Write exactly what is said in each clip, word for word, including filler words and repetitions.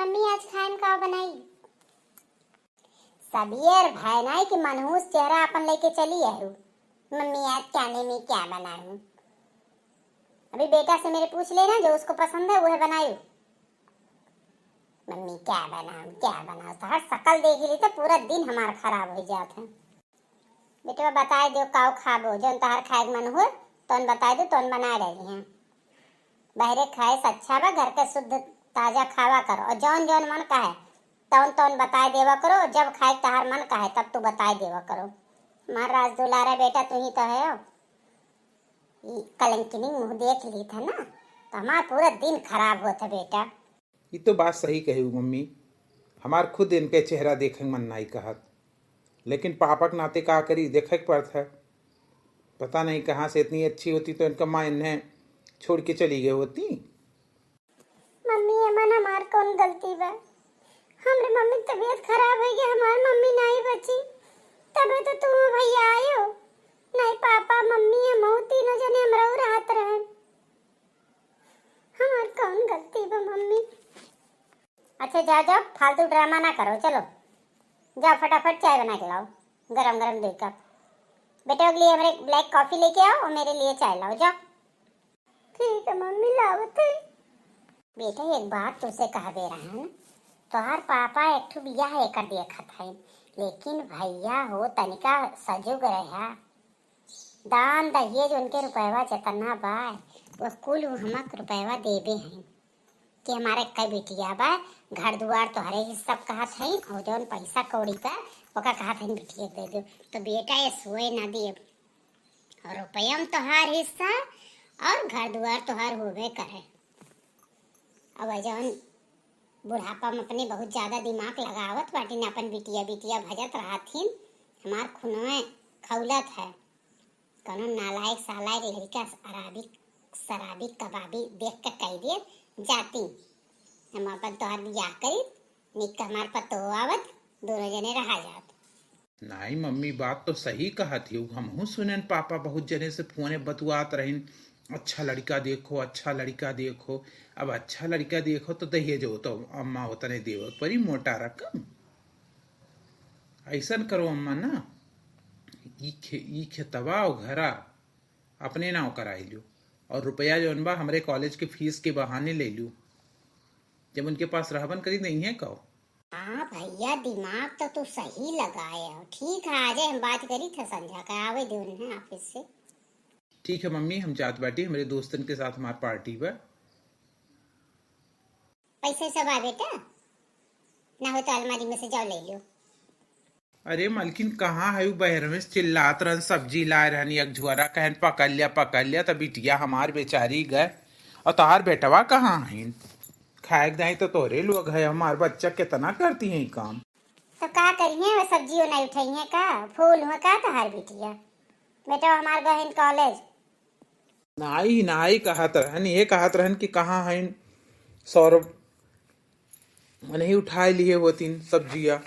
मम्मी, आज खाए में का बनाई? सबियर भय नाई कि मनहूस चेहरा अपन लेके चली आयु। मम्मी, आज खाने में क्या बनाऊं? अभी बेटा से मेरे पूछ लेना, जो उसको पसंद है वह बनायु। मम्मी, क्या बनाऊं, क्या बनाऊं? तो हर शकल देख ली तो पूरा दिन हमार खराब हो जात है। बेटवा, बताए दो काव खाबो, जौन तहार खाए के मन हुए तौन बताए दो, तौन बनाए रही हैं। बहरे खाए से अच्छा बा, घर के शुद्ध ताजा खावा करो, और जौन जौन मन कहे तौन तौन बताए देवा करो, जब खाए के तहार मन कहे तब तू बताए देवा करो। हमार राज दुलारा बेटा तू ही तो है। ई कलंकिनी मुंह देख ली था ना, तो हमार पूरा दिन खराब होत है बेटा। ई तो बात सही कही मम्मी, हमार खुद इनके चेहरा देखे मन नाई कहत, लेकिन पापा के नाते का करी, देखे के पड़त है। पता नहीं कहाँ से इतनी अच्छी होती तो इनका माँ इन्हें छोड़ के चली गई होती। मम्मी, एमन हमार कौन गलती बा? हमरे मम्मी के तबीयत खराब हो गई, हमार मम्मी नाई बची, तबे तो तू भैया आयो। नहीं पापा, मम्मी, हम तीनों जने हम रहू रहत रहन। हमार कौन गलती बा मम्मी? अच्छा, जाओ, जाओ, फालतू ड्रामा ना करो, चलो, जाओ, फटाफट चाय बना के लाओ, गरम गरम दो कप। बेटा के लिए हमारे ब्लैक कॉफी लेके आओ और मेरे लिए चाय लाओ, जाओ। ठीक है मम्मी, लावत है। बेटा, एक बात तुझसे कह दे रहा है, तोहार पापा एक ठो बियाह एकर देखत है, लेकिन भैया हो तनिका सजुग रहा। दान दहेज उनके रुपयवा जितना बा, वो कुल वो हमक रुपयवा देबे हैं कि हमारे कई बिटिया बा, घर दुआर तोहरे ही सब कहत हैं, और जौन पैसा कौड़ी का ओका कहत हैं बिटिया के दे दो। तो बेटा, ये सोए ना दिए, और रुपया में तोहार हिस्सा और घर दुआर तोहार होबे करे। अब जौन बुढ़ापा में अपने बहुत ज्यादा दिमाग लगावत बाटिन, अपन बिटिया बिटिया भजत रहथिन, हमार खूनवे खौलत है। कौनो नालायक सालायक लड़का शराबी, शराबी कबाबी देख के कह दिए जाती, हम अपन तोहार बियाह करी, निक हमार पतोह आवत, दोनों जने रहा जात। नाई मम्मी, बात तो सही कहत हियो। हमहू सुनेन पापा बहुत जने से फोने बतुआत रहिन, "अच्छा लड़का देखो, अच्छा लड़का देखो।" अब अच्छा लड़का देखो तो दहेज हो तो अम्मा उतने देवे परी मोटा रकम। ऐसन करो अम्मा ना, ई खे-, ई खेतवा और घरा अपने नाव कराई लियो और रुपया जौन बा हमरे कॉलेज के फीस के बहाने ले लियो। जब उनके पास रहबन करी तो इहे कहो। हाँ भैया, दिमाग तो तू सही लगाए हो। ठीक है, आज हम बात करी था संझा का, आवे दे उन्हें ऑफिस से। ठीक है मम्मी, हम जात बाटी, हमरे दोस्तन के साथ हमार पार्टी बा। पैसे सब आ बेटा, ना हो तो अलमारी में से जाओ ले लो। अरे मलकिन, कहाँ है उ बहरवे से चिल्लात रहन, सब्जी लाए रहन, एक झोरा कहन पकड़ लिया, पकड़ लिया, तब बिटिया हमार बेचारी गए। और तोहार बेटवा कहाँ है? खाए के दाई तो तोरे लोग है, हमार बच्चा कितना करती है काम। तो का करिए, वो सब्जियों नहीं उठाइए का, फूल हुआ का तोहार बिटिया? बेटवा हमार गए हैं कॉलेज। नाई, नाई कहत रहन, ये कहत रहन कि कहाँ हइन सौरभ, नहीं उठाए लिए होतिन सब्जिया।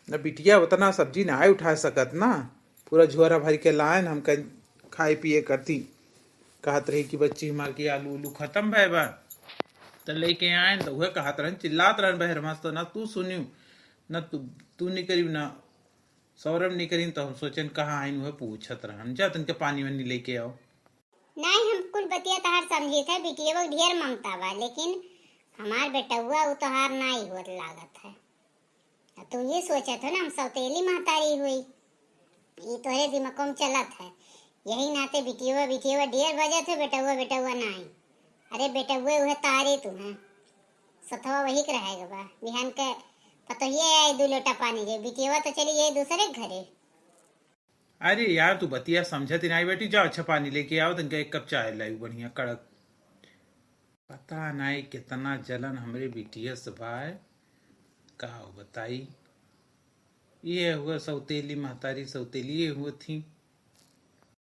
न बिटिया उतना सब्जी नाई उठा सकत ना, पूरा झोरा भर के लाइन हम कहीं खाए पिए करती। कहत रही कि बच्ची हमार के आलू उलू खत्म भए बा, त लेके आए, त उहे कहत रहन, चिल्लात रहन बहरवा से, तो ना तू सुनियो, ना तू, तू निकरियो, ना सौरभ निकरिन, तो हम सोचन कहाँ आइन, उहे पूछत रहन। जा तनके पानी वानी लेके आओ। नाई, हम कुल बतिया तहार समझित है, बिटिया ढेर ममता बा, लेकिन हमार बेटउआ उ तोहार नाई होत लागत है। आ तू ये सोचत हो ना हम सौतेली महतारी हुई, ई तोहरे दिमागों में चलत है। यही नाते बिटिया बिटिया ढेर बजत है, बेटउआ बेटउआ नाई। अरे बेटउए उहे तारे तू हैं, सथवा वही के रहे के बा। बिहान के पतोहिए आई दू लोटा पानी के, बिटिया तो चली गई दूसरे के घरे। अरे यार, तू बतिया समझत ही नाई बेटी, जाओ अच्छा पानी लेके आओ, तनका एक कप चाय लाइउ बढ़िया कड़क। पता नाई कितना जलन हमरे बिटिया से बाय, का बताई। ये हुआ सौतेली महतारी, सौतेली ये हुआ थी।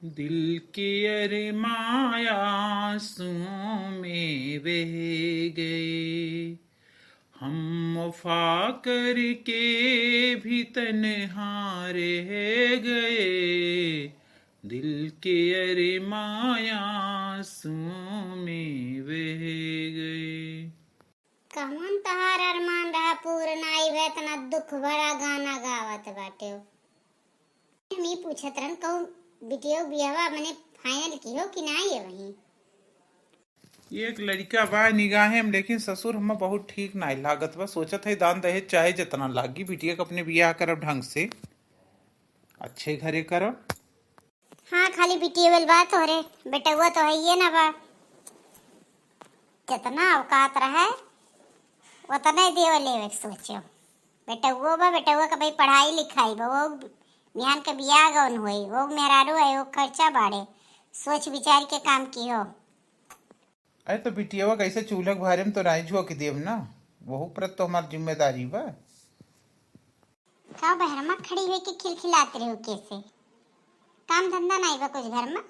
दिल के अरमां आंसुओं में बह गए, हम वफा करके भी तन्हा रह गए, दिल के अरमां आंसुओं में बह गए। कौन तहार अरमान रहा पूर्ण आई भे, इतना दुख भरा गाना गावत बाटे। हम ई पूछत रहन, कहूँ बिटिया बियाहवा मने final किहो कि नाई है वहीं? एक लड़िका बा निगाहे में, लेकिन ससुर हमें बहुत ठीक नाई लागत बा। सोचत है दान दहेज चाहे जितना लागी, बिटिया के अपने बियाह करब ढंग से, अच्छे घरे करब। हाँ, खाली बिटिया बेल बा तोहरे, बेटउआ तो है ये ना बा। जितना औकात रहे, उतने देवे लेवे के सोचो। बेटउओ बा, बेटउआ के भाई पढ़ाई लिखाई बा, वो बिहान के बियाह गौन होई, वो मेहरारू है, वो खर्चा बाड़े, सोच विचार के काम किहो। अरे तो बिटियावा कैसे चूल्हा के भारे में तो नाई झोंक देब ना, वहू पर तो हमार जिम्मेदारी बा। का बहरमा खड़ी होई के खिलखिलात रहो कैसे? काम धंधा नाई बा कुछ घर में?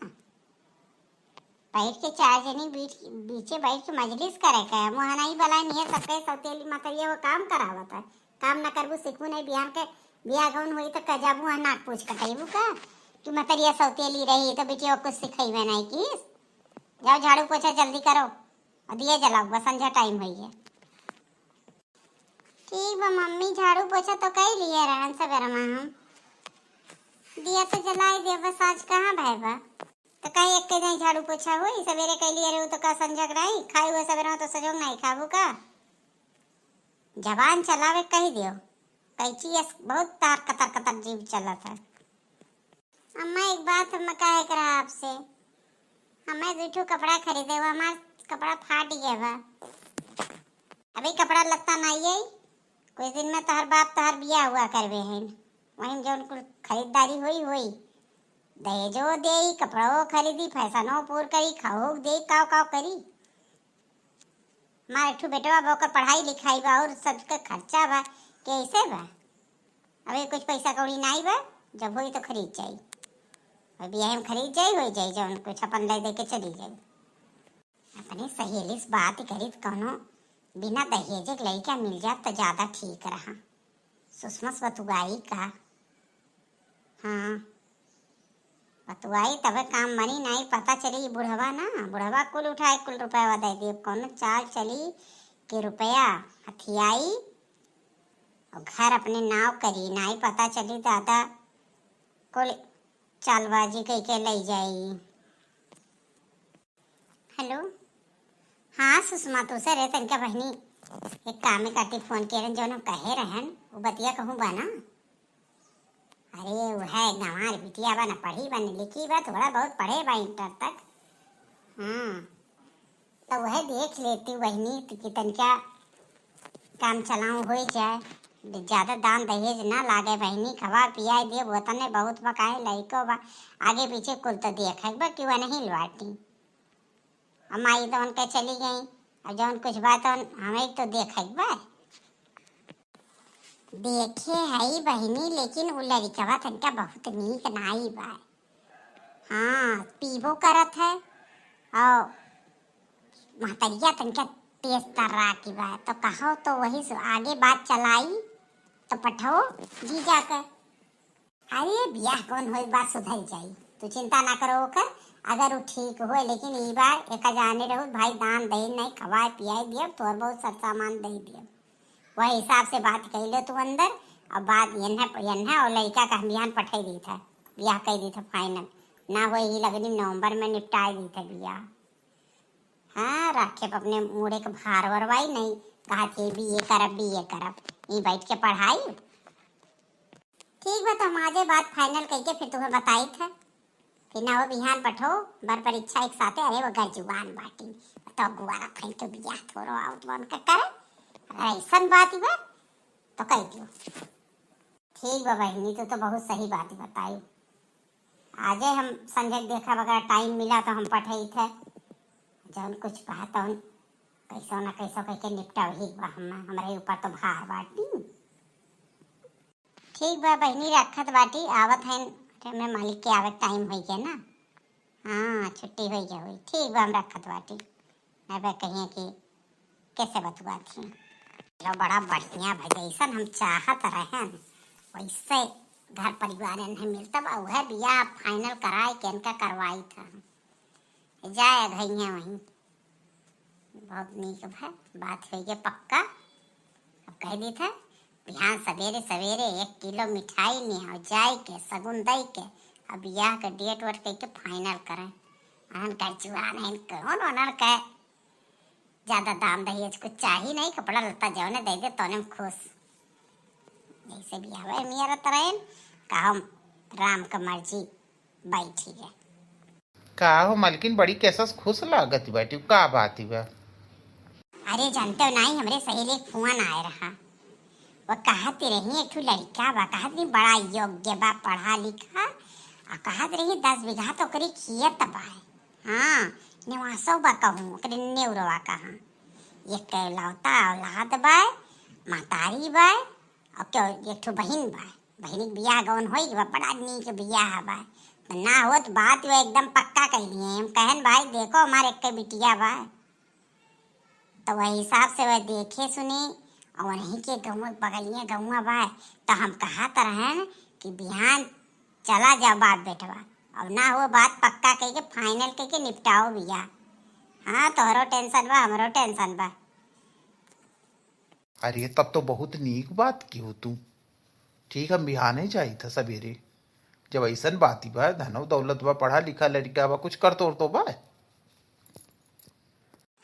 बैठ के चार जनी बीच, बीचे बैठ के मजलिस करे के, मुँह नाई बलाई नहीं है, सबके सौतेली मतरिया वो काम करावत है। काम ना करबू, सीखबू नहीं, बिहान के बियाह गौन होई तो का जाबू वहाँ नाक पूछ कटैबू का कि मतरिया सौतेली रही तो बिटिया कुछ सिखैबे नहीं कीस। जाओ झाड़ू पोछा जल्दी करो और दिया जलाओ, बस संझा time होई है। ठीक बा मम्मी, झाड़ू पोछा तो कई लिए रहन सबेरा में हम। दिया तो जलाई दिया, बस आज कहाँ भय बा? तो कहीं एक के जाई झाड़ू पोछा होई, सबेरे कई लिए रहू तो का संझा के रही? खाई हुए सबेरा में तो सजोग नहीं खाबू का? जबान चलावे कही दियो, कैची अस बहुत तार कतर कतर जीभ चलत है। अम्मा, एक बात हम कहे के रहा आपसे, हमें दू ठो कपड़ा खरीदे, वो हमार कपड़ा फाट गया बा। अभी कपड़ा लत्ता नहीं है, कुछ दिन में तोहर बाप तोहर बियाह हुआ करवे हैं, वहीं जौन कुल खरीदारी होई होई, दहेजो देई, कपड़ो खरीदी, फैशनो पूर करी, खाओ देई, काव काव करी। हमार एक ठो बेटवा बा, ओकर पढ़ाई लिखाई बा और सबके खर्चा बा, कैसे बा? अबे कुछ पैसा कौड़ी नाई बा, जब होई तो खरीद जाई। अब बियाह में खरीद जाई, होई जाई, जौन कुछ अपन ले दे के चली जाई। अपने सहेली से बात करी तो कौनो बिना दहेजे के लइका मिल जात तो ज्यादा ठीक रहा। सुषमा से बतुआई का? हाँ, बतुआई तबे काम बनी, नाई पता चली। ई बुढ़वा ना, बुढ़वा कुल उठाए, कुल रुपया दे दिए। कौनो चाल चली कि रुपया हथियाई और घर अपने नाव करी, नाई पता चली दादा, कुल चालबाजी कई के ले जाई। हेलो, हाँ सुषमा, तो सर है तनिका बहिनी, एक काम काटी फोन के रहन, जौन हम कहे रहन, वो बतिया कहूँ बा ना? अरे, वो है गंवार बिटिया बा ना, पढ़ी बा ना, लिखी बा, थोड़ा बहुत पढ़े बा इंटर तक। हाँ, तो वह देख लेती बहिनी, कि तनिका काम चलाऊ होई जाए, ज्यादा दान दहेज ना लागे बहिनी, खवा पियाए देब, ओतने बहुत बा, काहे लइको बा, आगे पीछे कुल तो देखे बा कि वह नहीं लौटी। अब माई तो उनके चली गई, अब जौन कुछ बा तो हमें तो देखे बा। देखे हई बहिनी, लेकिन उ लड़िकवा तनिका बहुत नीक नाई बा। हाँ, पीबो करत है और महतरिया तनिका तेज तर्राकी बा, तो कहो तो वही से आगे बात चलाई, तो पठाओ जीजा के। अरे बियाह कौन होई, बात सुधर जाई, तू चिंता ना करो ओकर। अगर उ ठीक होए, लेकिन ई बार एका जाने रहो भाई, दान दहेज नहीं, खवाए पियाए दियब, तोर बहुत सर सामान दे दियब। वह हिसाब से बात कइले तू अंदर, और बात एन्हे, एन्हे और लइका का हम बिहान पठाई दी था, बियाह कई दी था final, ना होए ही लगनी नवंबर में निपटाए दी था बियाह। हाँ, राखे पे अपने मूड़े के भार वरवाई नहीं, कहा थे बीए करब, बीए करब, ई बैठ के पढ़ाई। ठीक बा, तो हम आजे बात final कइके फिर तुम्हें बताई था। फिर ना हो बिहान पठो, बर परीक्षा एक साथे, अरे वो गरजुआन बाटी, तो गुआरा फैल के बियाह थोड़ो आउट बन के करे। अगर ऐसन बात ही बा, तो कह दियो। ठीक बा बहिनी, तू तो बहुत सही बात बताई। आजे हम संजय के देखब, अगर time मिला तो हम पठई थे। जौन कुछ बा तौन कैसो ना कैसो कह के निपटाव ही बा, हम, हमरे ऊपर तो भार बाटी। ठीक बा बहिनी, रखत बाटी, आवत हैं, हमरे मालिक के आवे के time होई गया ना। हाँ, छुट्टी होई गया होई। ठीक बा, हम रखत बाटी। नहीं बा कहिए कि कैसे बतुआ थी। चलो, बड़ा बढ़िया भा, जैसन हम चाहत रहन, वैसे घर परिवार नहीं मिलता बा। वह बियाह final कराए के इनका करवाई था। जाए घइया वहीं। बहुत नीक भा, बात होइ गए पक्का। अब कह दी था, बिहान सवेरे सवेरे एक किलो मिठाई ले आओ, जाए के सगुन दई के, अब बियाह के डेट वेट कह के फाइनल करें। अहन का जुआन है, कौन ओनर का ज्यादा दाम दहेज कुछ चाही नहीं, कपड़ा लत्ता जौने दे दे तौने में खुश। जैसे भी आवे मियारत रहेन, का हम राम का मर्जी बैठी है। का हो मलकिन, बड़ी कैसस खुश लागत बाटी, का बात बा? अरे जानते हो नहीं, हमरे सहेली के फोन आए रहा, वो कहत रही एक ठो लड़का बा, कहत रही बड़ा योग्य बा, पढ़ा लिखा, और कहत रही दस बीघा तो ओकरी खेत बा। हाँ, निवासो बा कहूँ, ओकरे नेउरवा कहाँ। एक लौता औलाद बा, महतारी बा, और क्यों एक ठो बहिन बा। बहिनी के बियाह गौन होई बा, बड़ा नीक बियाह बा। तो ना होत बात वो एकदम पक्का कह दिए। हम कहन भाई देखो हमारे एक बिटिया बा। तो वही हिसाब से वह देखे सुने और वहीं के गाँव बगलिया गाँव बा। तो हम कहत रहन कि बिहान चला जाओ बाप बेटवा, और ना हो बात पक्का कह के फाइनल कह के निपटाओ बियाह। हाँ, तोहरो टेंशन बा, हमरो टेंशन बा। अरे तब तो बहुत नीक बात की हो तू। ठीक, हम बिहाने जाई था सवेरे। जब ऐसन बात ही बा, धनो दौलत बा, पढ़ा लिखा लड़का बा, कुछ कर तोर तो बा।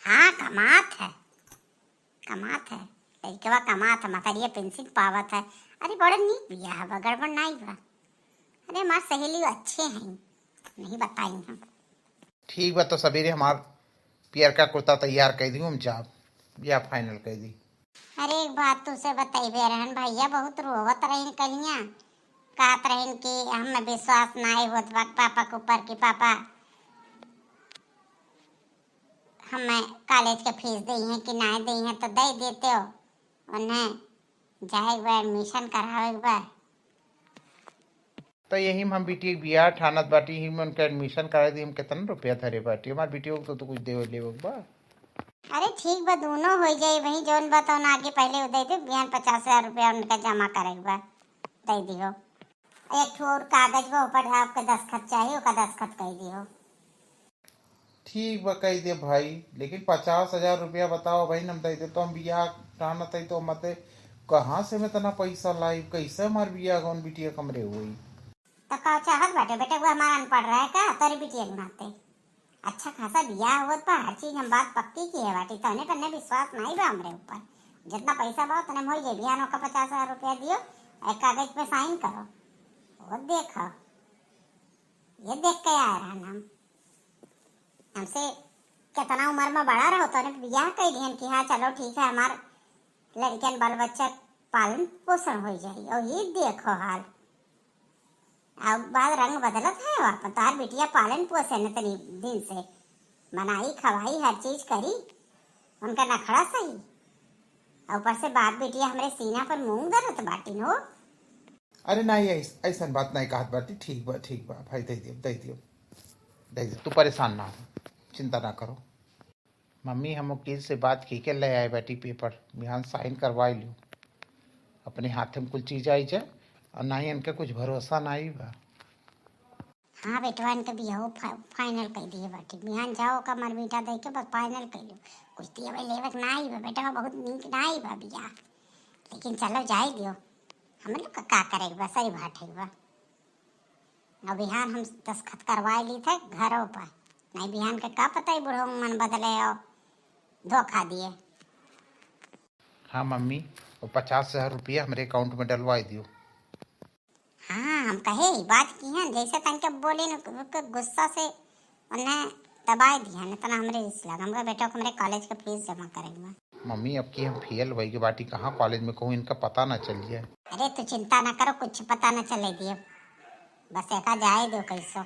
हाँ, कमात है, कमात है, लड़कवा कमात है, मतरिया पेंशन पावत है। अरे बड़ा नीक बियाह बा, गड़बड़ नाई बा। अरे हमार सहेली अच्छे हैं, नहीं बताई हम। ठीक बा, तो सवेरे हमार पियरका कुर्ता तैयार कर दी, हम जाब, या फाइनल कर दी। अरे एक बात तुझसे बताइबे रहन भैया, बहुत रोवत रहिन कलिया, कहत रहिन कि हमें विश्वास नाई होत बा पापा के ऊपर कि पापा हमें कॉलेज के फीस दे हैं कि नाई दे हैं, तो दे देते हो उन्हें, जाए एक बार एडमिशन करावे एक बार। तो यही में हम बिटिया के बियाह ठानत बाटी, यही में उनका एडमिशन करा दी। हम कितना रुपया धरे बाटी, हमार बिटिया को तो, तो कुछ देवे लेवे के बा। अरे ठीक बा, दोनों हो जाए वही, जौन बा तौन आगे पहले उदय दे, बिहान पचास हजार रुपया उनका जमा करे के बा, दे दियो। एक ठो और कागज बा, ऊपर आपके दस्तखत चाहिए, ओका दस्तखत कर दियो। ठीक बा, कह दे भाई, लेकिन पचास हजार रुपया बताओ भाई, हम दे दे तो हम बियाह ठानत है तो मते कहाँ से हम इतना पैसा लाई, कैसे हमार बियाह कौन बिटिया कमरे हुई? तो का चाहत बाटे बेटे, वो हमारा अनपढ़ रहे का तोरे बिटिया के नाते? अच्छा खासा बियाह होत बा, हर चीज हम बात पक्की की है बाटी, तने पर ने विश्वास नहीं बा हमरे ऊपर। जितना पैसा बा उतने में हो जाए, बिहान ओका पचास हजार रुपया दियो, एक कागज पे साइन करो, वो देखो, ये देख के आए रहन हम। हमसे कितना उम्र में बड़ा रहो, तोने बियाह कर दिहन कि हाँ चलो ठीक है, हमार लड़कियन बाल बच्चा पालन पोषण हो जाई। और ये देखो हाल, अब बात रंग बदलत है, अपन तोहार बिटिया पालन पोषण इतनी दिन से बनाई खवाई हर चीज करी, उनका नखड़ा सही, और ऊपर से बाप बिटिया हमरे सीना पर मूंग धरत बाटिन हो। अरे नहीं, ऐस-, ऐसन बात नहीं कहत बाटी। ठीक बा, ठीक बा भाई, दे दियो, दे दियो, दे दियो, तू परेशान ना हो, चिंता ना करो। मम्मी, हम वकील से बात की के ले आए बाटी पेपर, बिहान साइन करवाई लियो, अपने हाथ में कुल चीज आई जाए, और ना ही इनके कुछ भरोसा ना ही बा। हाँ बेटवा, इनके बियाहो फा-, फाइनल कर दिए बाटी, बिहान जाओ का मर मीठा दे के बस फाइनल कर लियो, कुछ दिए भाई लेवक ना आई बा बेटवा, बहुत नीक ना आई बा बियाह, लेकिन चलो जाए दियो, हम लोग का, का करे के बा, सही बात है बा। अब बिहान हम दस्तखत करवाए ली थे घरों पर, नहीं बिहान के का पता ही बुढ़ो मन बदले और धोखा दिए। हाँ मम्मी, वो पचास हजार रुपया हमरे अकाउंट में डलवाए दियो। हाँ, हम कहे ही बात की हैं, जैसे तनके बोले न, के गुस्सा से उन्हें दबाए दिया, इतना हमरे रिस लगा। हमका बेटा को हमरे कॉलेज के फीस जमा करेंगे। मम्मी, अब की हम फेल होई के बाटी, कहाँ कॉलेज में कहूँ इनका पता ना चल जाए। अरे तू चिंता ना करो, कुछ पता ना चले दिए, बस एका जाए दो कैसो।